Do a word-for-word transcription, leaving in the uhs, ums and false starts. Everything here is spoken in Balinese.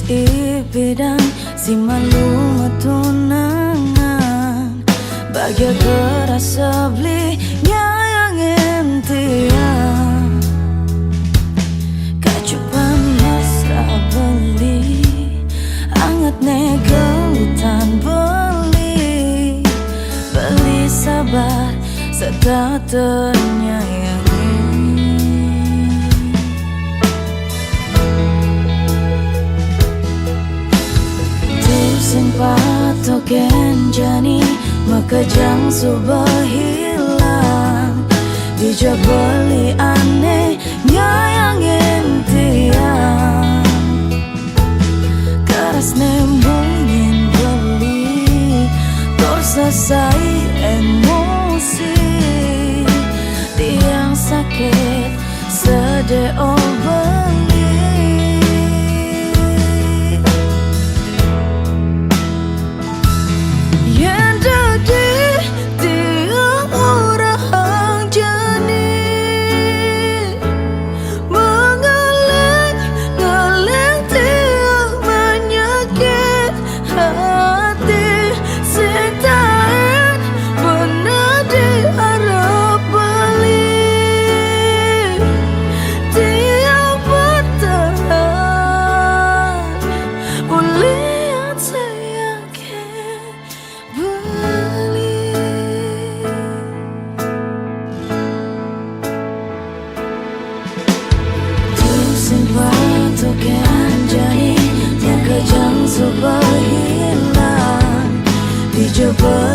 Ipidan si malu matunangan, bahagia gerasa beli nyayangin tiang. Kacupan mesra beli, angat ne gelutan beli, beli sabar serta ternyayang. Tusin patoken jani, makejang suba hilang. Dija beli ane nyayangin tiang. Keras ne munyin beli, torsasai emosi. Tiang sakit sede obeli. Yen dadi tiang orang jani, mengaling-ngaling tiang menyakit hati. Sing taen bena diarap beli, tiang bertahan ulian sayang ke beli. Tusin patoken jani, makejang suba hilang. Dija beli